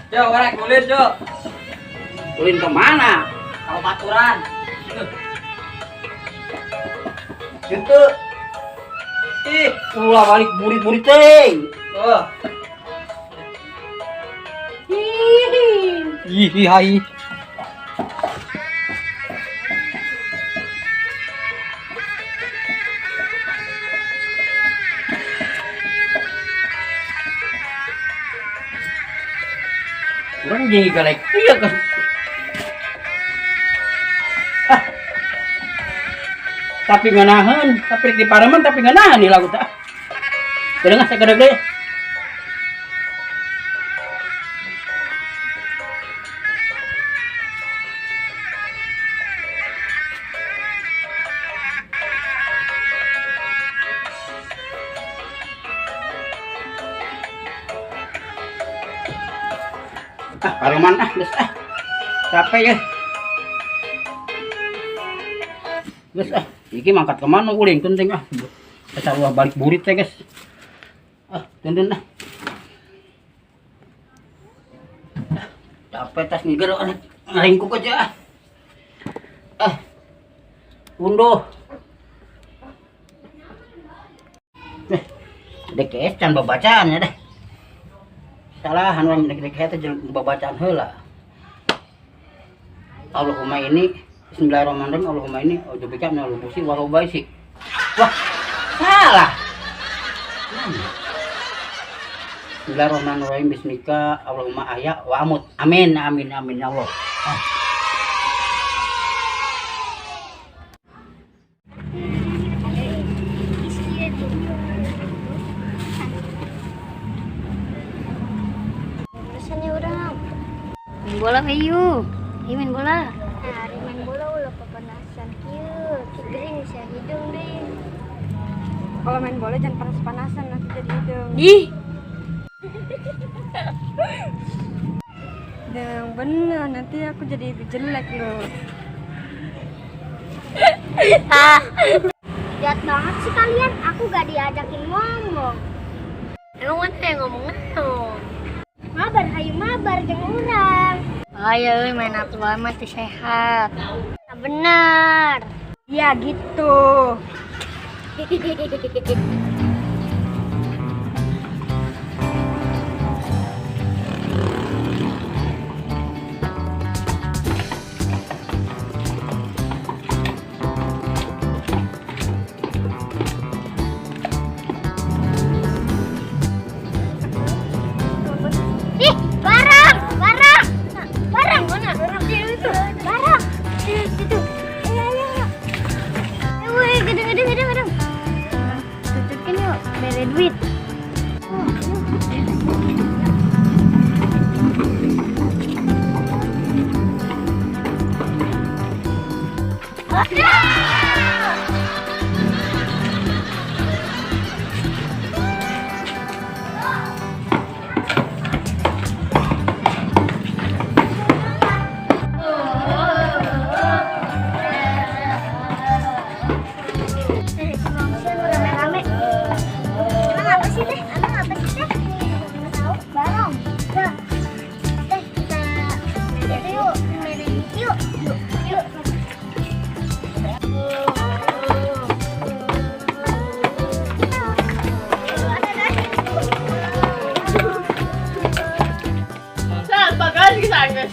Yo, korek ulin, yo. Ulin kemana? Kalau paturan. Gitu. Ih, Ulah balik burit-burit teh. oh. Ih, ih, hai. Urang jadi galek iya kan. Ah. Tapi nganahan, tapi di pareman tapi nganahan nih lagu tak. Kedengah saya kedeng. Ah, pareman ah, geus ah. Capek ya. Geus ah, iki mangkat kemana ulin penting ah. Asal ulah balik burit teh guys. Ah, tenden ah. Ah, capek tas ngiger ah, ngaringkuk aja ah. Ah. Unduh. Eh, dek can babacaan ya deh. Salahan orang dek dek teh babacaan heula. Allahumma ini bismillahirrahmanirrahim, Allahumma ini a'udzubika minal khubuthi wal khabaisi. Wah, salah. Bismillahirrahmanirrahim, bismika Allahumma ahya wa amut. Amin amin amin ya Allah. Ah. Pesannya orang. Main bola ayo. Ayo main bola. Nah, hari main bola ulah papanasan kieu. Kering sia hidung deh. Kalau main bola jangan panas-panasan nanti jadi hidung. Ih, Yang bener nanti aku jadi jelek loh. ah. Jahat banget sih kalian. Aku gak diajakin ngomong. Emang mana yang ngomong naon? Mabar, hayu mabar jeung urang. Ayo euy main atuh wae mah teu sehat. Nah, bener. Ya gitu. Ih, barang, barang. Barang mana? Barang itu. Barang. Itu. Ayo, ayo, ayo. Eh, woi, gedeng, gedeng, gedeng, gedeng. Tutupin yuk, bere duit. Rame-rame. Emang apa sih teh? Emang apa sih teh? Nggak tahu. Barong. Nah, teh kita main itu yuk, main itu yuk, yuk, yuk. Saan pagalis ka sa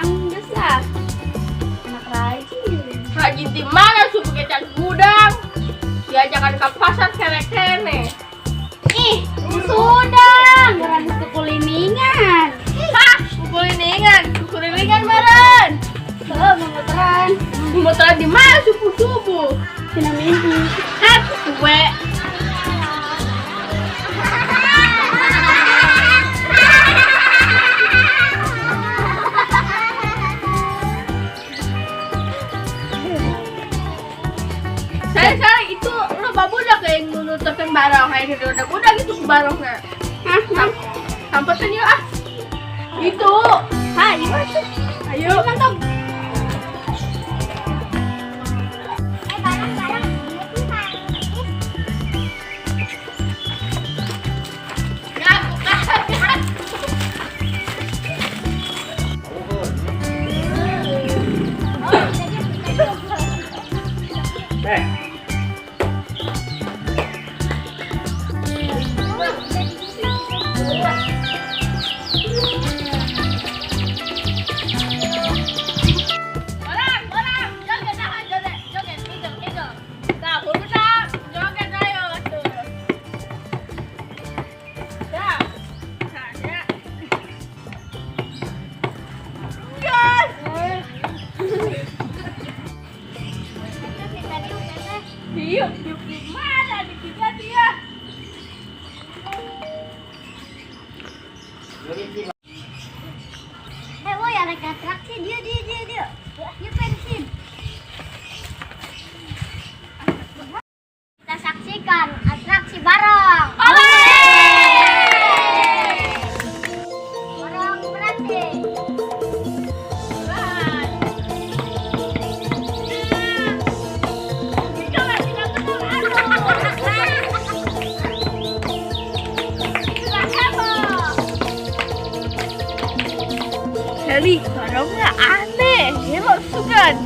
Anggus lah. Anak rajin. Rajin di mana subuh kecan gudang? Diajakan ke pasar kene-kene. Ih, sudah. Orang kekuliningan. Hah? Kukuliningan, kukuliningan meren. Oh, memuteran. Muteran di mana subuh-subuh? Cina mimpi. Hah, kue. Saya itu loba budak kayak nuturkeun barang kayak gitu udah budak gitu ke barongna. Hah? Sampetin yuk ah. Itu. Hah, gimana tuh? Ayo. Mantap. Eh, barang, barang. Ya, bukan. Orang, joget tahan, joget, joget, hijau, hijau. Nah, urusan, joget ayo tuh. Dah, nah, ya. Yes. Diuk, diuk di mana? Di tiga dia. Woi, ada atraksi dia. Dia pensin. Kita saksikan atraksi barong. Oleh! Barong beraksi. Sally, barongnya aneh, hello sugan.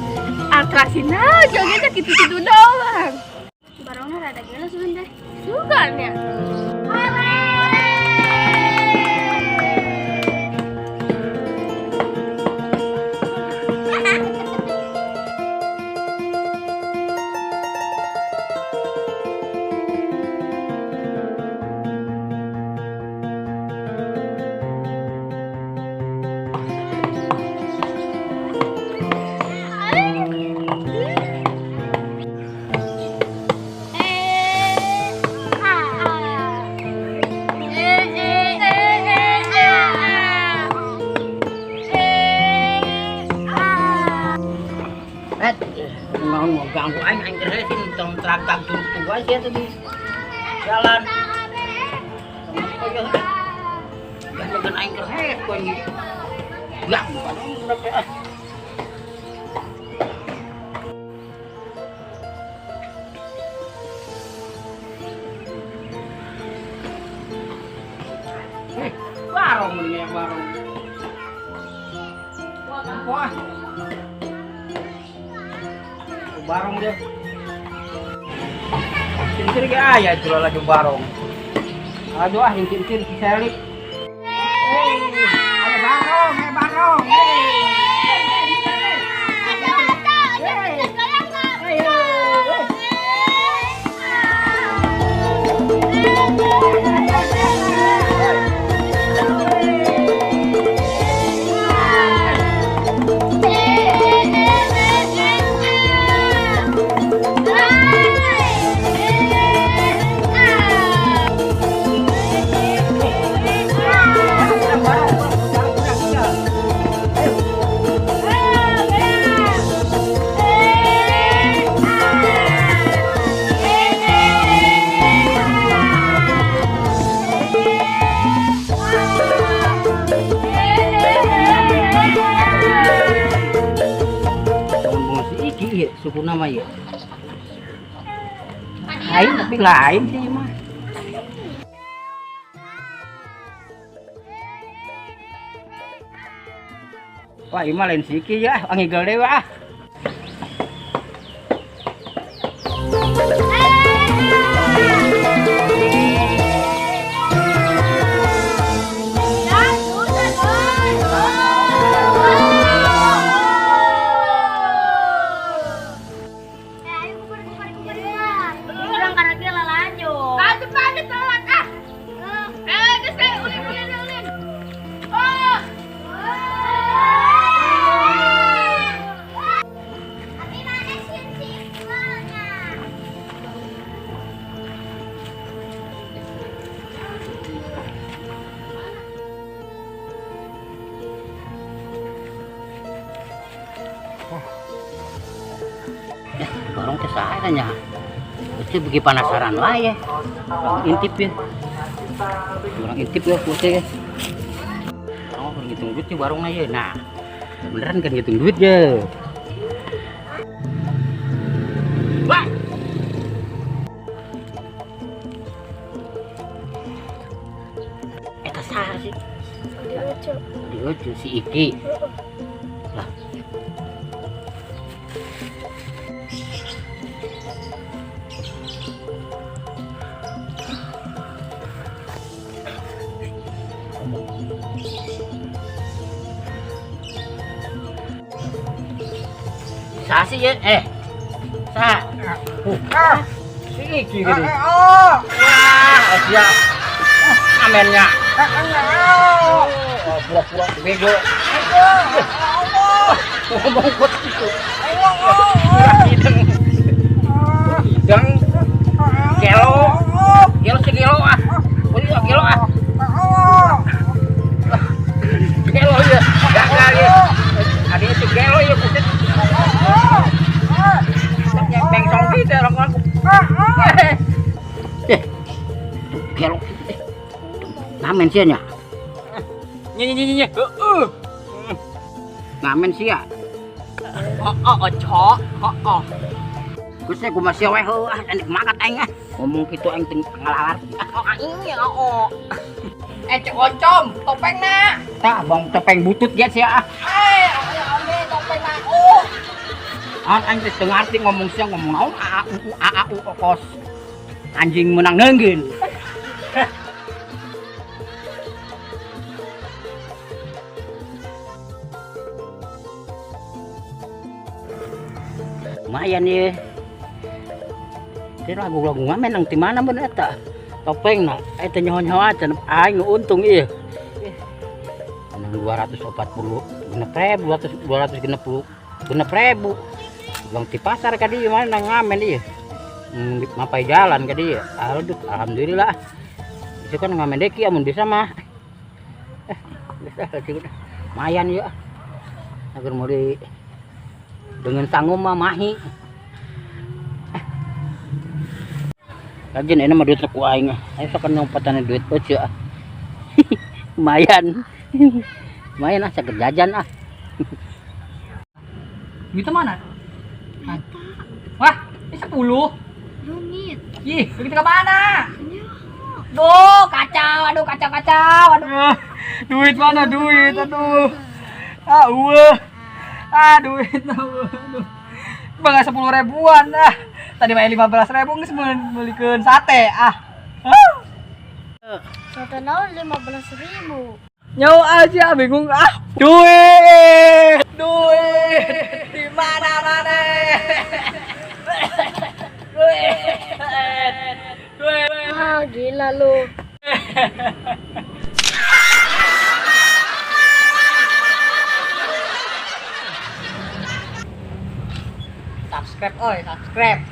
Atraksi nah, jogetnya gitu-gitu doang. Barongnya rada gila sugan deh. Sugan ya. Mau ganggu aing aing keresin tong traktak turuk aja tadi jalan. Jangan aing keres kau ini. Ganggu banget. Barong ini yang barong. Wah. Barong dia. Cincin ke ayah itu lagi barong. Aduh ah cincin si Selik. Ada barong, barong. Suku nama ya lain tapi lain sih mah. Wah ima lain siki ya angigel dewa ah. Barong teh saha eta nya? Itu bagi penasaran wae ya. Orang intip ya. Orang intip ya kuce ya. Orang ngitung duit ya barongna ye. Nah, beneran kan ngitung duit ya. Wah. Eta saha sih? Lucu si Iki. Lah. Sasi ye eh. Sa. Si iki gini. Wah, sia. Amennya. Oh, pura-pura bego. Ngomong kot itu. Hidung. Hidung. Gelo. Gelo si gelo ah. Oh iya gelo ah. Gelo ya. Gagal ya. Adanya si gelo ya buset. Bengsong gitu orang-orang. Eh. Gelo. Ngamen sih nya. Nye. Heeh. Ngamen sih ya. Oh, cok. Oh. Geus teh kumaha sia we heuh ah enek makat aing ah. Ngomong kitu aing teu ngalalar. Oh, aing ya oh. Eh, cek oncom, topeng na. Tah, bang topeng butut ge sia ah. Eh, ame topeng na. Oh. An aing teh teu ngarti ngomong sia ngomong naon a u a u kos. Anjing menang neunggin. Lumayan ya. Ini lagu-lagu ngamen nang di mana bener eta? Topeng na, eta nyaho-nyaho aja aing nu untung ieu. Menang 240 genep ribu, 260 genep ribu. Bang di pasar ka dieu mana nang ngamen ieu. Mapai jalan ka dieu. Aduh, alhamdulillah. Itu kan ngamen deki amun bisa mah. Bisa lumayan ieu. Agar mau di dengan sanggup mah mahi. Rajin ini mah duit ku aing. Ayo sok nyompatan duit euceu ah. Lumayan. Lumayan ah sager jajan ah. Duitnya mana? Wah, ini 10. Rumit. Ih, begitu ke mana? Duh, kacau, aduh kacau, aduh. Duit mana duit, aduh. Ah, wah. Ah, duit aduh. Bangga 10 ribuan ah. Tadi main 15 ribu geus meulikeun sate ah. Sate naon 15 ribu. Nyawa aja bingung ah. Duit. Duit. Di mana-mana. Duit. Duit. Ah, gila lu. Subscribe oi, subscribe.